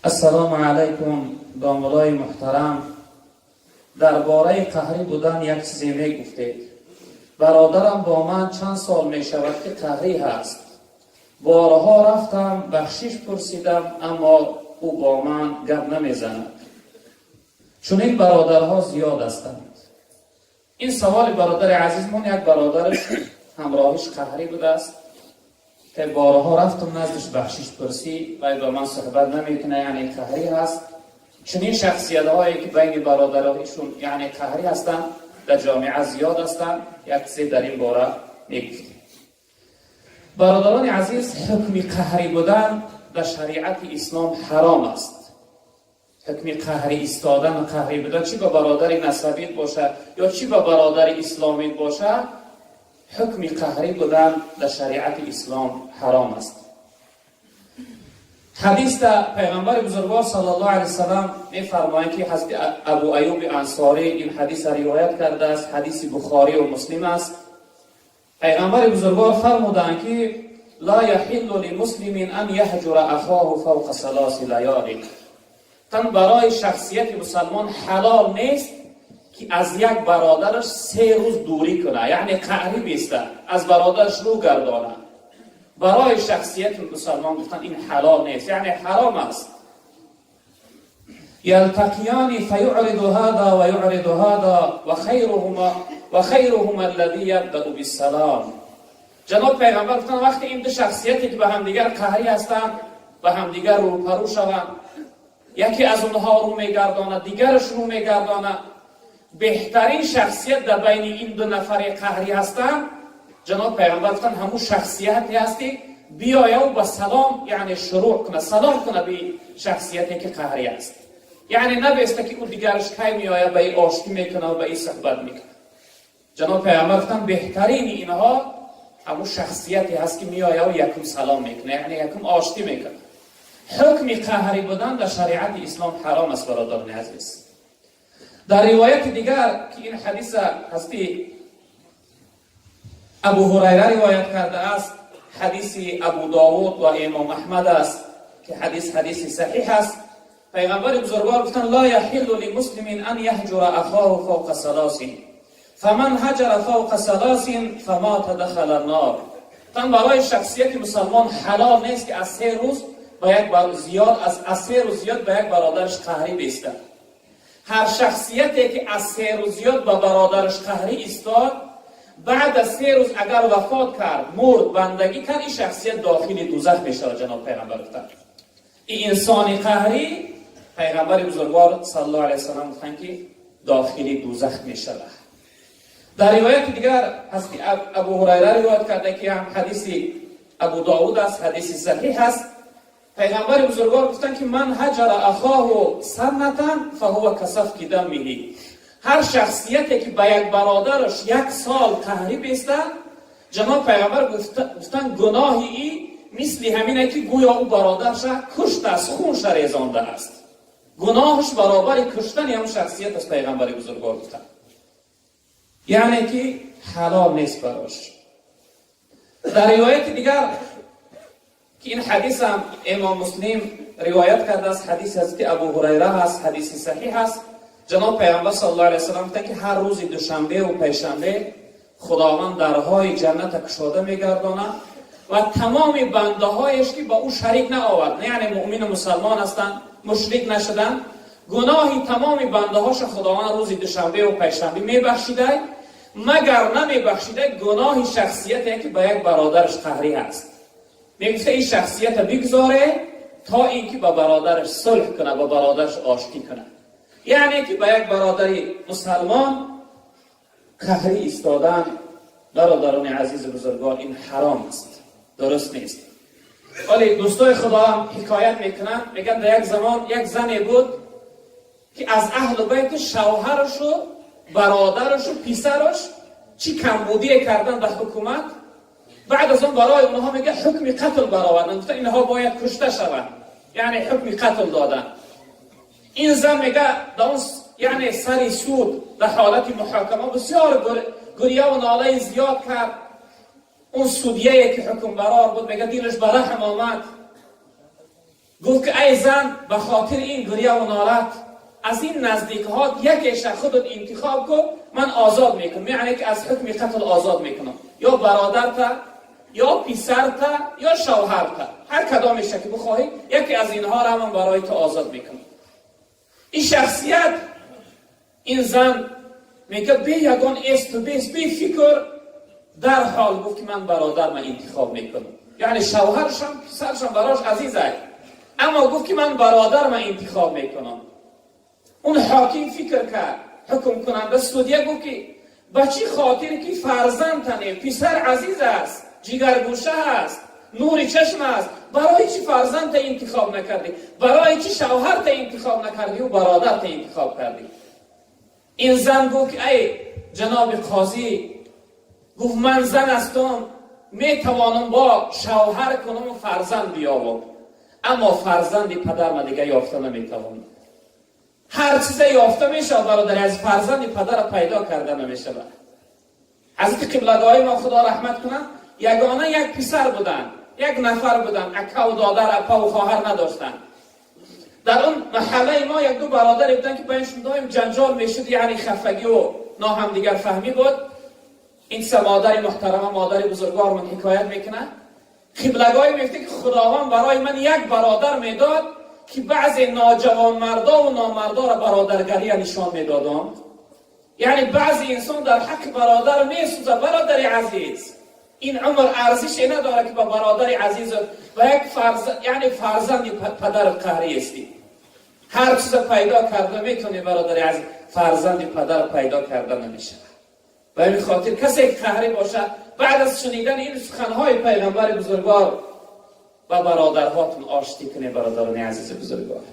Ассалому алайкум, домулои муҳтарам. Дар бораи қаҳрӣ будан як чизе мегуфтед. Бародарам бо ман чанд сол мешавад, ки қаҳрӣ ҳаст. Борҳо рафтам, бахшиш пурсидам, аммо ӯ бо ман гап намезанад. Чунин бародарҳо зиёд ҳастанд. Ин саволи бародари азизмон: як бародараш ҳамроҳиш қаҳрӣ будааст, ки борҳо рафтам наздиш, бахшиш пурсӣ, вай ба ман суҳбат намекунад, яъне қаҳрӣ ҳаст. Чунин шахсиятҳое, ки байни бародаришон, яъне, қаҳрӣ ҳастанд, дар ҷомеа зиёд ҳастанд. Як чизе дар ин бора мегуфтем. Бародарони азиз, ҳукми қаҳрӣ будан дар шариати ислом ҳаром аст. Ҳукми қаҳрӣ истодан, қаҳрӣ будан, чӣ ба бародари насабит бошад ё чӣ ба бародари исломит бошад, ҳукми қаҳрӣ будан дар шариати ислом ҳаром аст. Ҳадиста пайғамбари бузургвор саллаллоҳу алайҳи васаллам мефармоянд, ки ҳазрати Абу Аюби Ансорӣ ин ҳадиса ривоят кардааст, ҳадиси Бухориву Муслим аст. Пайғамбари бузургвор фармуданд, ки لا يحل لمسلم أن يهجر أخاه فوق ثلاث ليال. Тан барои шахсияти мусалмон ҳалол нест, ки аз як бародараш 3 рӯз дурӣ кунад, яъне қаҳрӣ беста, аз бародараш рӯ гардонад. Барои шахсияти мусалмон, гуфтан, ин ҳалол нест, яъне ҳаром аст. يلتقيان فيعرض هذا ويعرض هذا وخيرهما الذي يبدأ بالسلام. Ҷаноб пайғамбар гуфтанд, вақте ин ду шахсияте, ки ба ҳамдигар қаҳрӣ ҳастанд, ба ҳамдигар рӯпарӯ шаванд, яке аз онҳо рӯ мегардонад, дигараш рӯ мегардонад. Беҳтарин шахсият дар байни ин ду нафаре қаҳрӣ ҳастанд, ҷаноб пайғамбар гуфтанд, ҳамун шахсияте ҳаст, ки биёяв ба салом, яъне шурӯъ кунад, салом кунад би шахсияте, ки қаҳрӣ аст, яъне набеста, ки ӯ дигараш кай меояд, ба и оштӣ мекунад ва ба и суҳбат мекунад. Ҷаноб пайғамбар гуфтанд, беҳтарини инҳо ҳамун шахсияте ҳаст, ки меояв якум салом мекунад, яъне якум оштӣ мекунад. Ҳукми қаҳрӣ будан дар шариати ислом ҳаром аст, бародарони азиз. Дар ривояти дигар, ки ин ҳадиса ҳазрати Абу Ҳурайра ривоят кардааст, ҳадиси Абу Довуд ва Имом Аҳмад аст, ки ҳадис ҳадиси саҳиҳ аст, пайғамбари бузургвор гуфтанд: لا يحل لمسلم أن يهجر أخاه فوق ثلاث، فمن هجر فوق ثلاث فمات دخل النار. Тан барои шахсияти мусалмон ҳалол нест, ки аз 3 рӯз ба як зиёд, аз 3 рӯз зиёд ба як бародараш қаҳрӣ бистад. Ҳар шахсияте, ки аз 3 рӯз зиёд ба бародараш қаҳрӣ истод, баъд аз 3 рӯз агар вафот кард, мурд, бандагӣ кард, ин шахсият дохили дузах мешавад. Ҷаноб пайғамбар гуфтанд, ин инсони қаҳрӣ, пайғамбари бузургвор саллаллоҳу алайҳи васаллам гуфтанд, ки дохили дузах мешавад. Дар ривояти дигар ҳазрати Абу Ҳурайра ривоят карда, ки ҳам ҳадиси Абу Довуд аст, ҳадиси саҳиҳ аст, пайғамбари бузургвор гуфтанд, ки من هجر أخاه سنة فهو كسفك دمه. Ҳар шахсияте, ки ба як бародараш як сол қаҳрӣ бестад, ҷаноб пайғамбар гуфтанд, гуноҳи и мисли ҳамине, ки гӯё ӯ бародарша куштааст, хунша резондааст. Гуноҳаш баробари куштани ҳам шахсият аст, пайғамбари бузургвор гуфтанд. Яъне ки ҳалол нест барош. Дар ривояти дигар, ки ин ҳадисам Имом Муслим ривоят кардааст, ҳадиси ҳазрати Абу Ҳурайра ҳаст, ҳадиси саҳиҳ аст, ҷаноб пайғамбар саллаллоҳу алайҳи васаллам гуфтанд, ки ҳар рӯзи душанбеву панҷшанбе Худованд дарҳои ҷанната кушода мегардонад ва тамоми бандаҳоеш, ки ба ӯ шарик наовард, яъне муъмину мусалмон ҳастанд, мушрик нашуданд, гуноҳи тамоми бандаҳоша Худованд рӯзи душанбеву панҷшанбе мебахшидай, магар намебахшидай гуноҳи шахсияте, ки ба як бародараш қаҳрӣ ҳаст. Мегуфта, ин шахсията бигзоре, то ин ки ба бародараш сулҳ кунад, ба бародараш оштӣ кунад. Яъне ки ба як бародари мусалмон қаҳрӣ истодан, бародарони азизу бузургвор, ин ҳаром аст, дуруст нест. Вале дӯстои худоам ҳикоят мекунанд, мегӯянд, дар як замон як зане буд, ки аз аҳлу байти шавҳарашу бародарашу писараш чӣ камбудие кардан ба ҳукумат. Баъд аз он барои онҳо, мега, ҳукми қатл бароварданд, гуфта, инҳо бояд кушта шаванд, яъне ҳукми қатл доданд. Ин зан, мега, дар он, яъне сари суд, дар ҳолати муҳокима бисёр гиряву нолаи зиёд кард. Он судья е, ки ҳукмбарор буд, мега, дилаш ба раҳм омад. Гуфт ки эй зан, ба хотири ин гирья ва нолат аз ин наздикҳоят якеша худат интихоб кун, ман озод мекунам, яъне ки аз ҳукми қатл озод мекунам, ё бародарта, ё писарта, ё шавҳарта, ҳар кадомеша ки бихоҳӣ, яке аз инҳоро ман барои ту озод мекунам. Ин шахсият, ин зан мегӯяд, бе ягон эсту бес, бе фикр, дарҳол гуфт ки ман бародарма интихоб мекунам. Яъне шавҳаршам, писаршам барош азиз аст, аммо гуфт ки ман бародарма интихоб мекунам. Он ҳоким фикр кард, ҳукмкунанда, судья, гуфт ки ба чӣ хотире ки фарзандтане, писар азиз аст, ҷигаргӯша аст, нури чашм аст, барои чӣ фарзандта интихоб накардӣ, барои чӣ шавҳарта интихоб накардию бародарта интихоб кардӣ? Ин зан гуфт ки эй ҷаноби қозӣ, гуфт, ман зан ҳастам, метавонам бо шавҳар кунаму фарзанд биёвам, аммо фарзанди падарма дига ёфта наметавонам. Ҳар чизе ёфта мешавад, бародари аз фарзанди падара пайдо карда намешавад. Ҳазрати қиблагоҳи мо, Худо раҳмат кунад, ягона як писар буданд, як нафар буданд, акаву додар, апаву хоҳар надоштанд. Дар он маҳаллаи мо як ду бародаре буданд, ки байншон доим ҷанҷол мешуд, яъне хафагиву ноҳамдигарфаҳмӣ буд. Ин са модари муҳтарама, модари бузургвормон ҳикоят мекунад. Қиблагоҳӣ мегуфта ки Худованд барои ман як бародар медод, ки баъзе ноҷавонмардову номардоро бародаргария нишон медодам. Яъне баъзе инсон дар ҳаққи бародар месӯзад. Бародари азиз, ин умр арзише надорад, ки ба бародари азизу ба як яъне фарзанди падарат қаҳрӣ ҳастӣ. Ҳар чиза пайдо карда метавонӣ, бародари азиз, фарзанди падар пайдо карда намешавад. Ба ҳамин хотир касе ки қаҳрӣ бошад, баъд аз шунидани ин суханҳои пайғамбари бузургвор ба бародарҳотон оштӣ кунед, бародарони азизи бузургвор.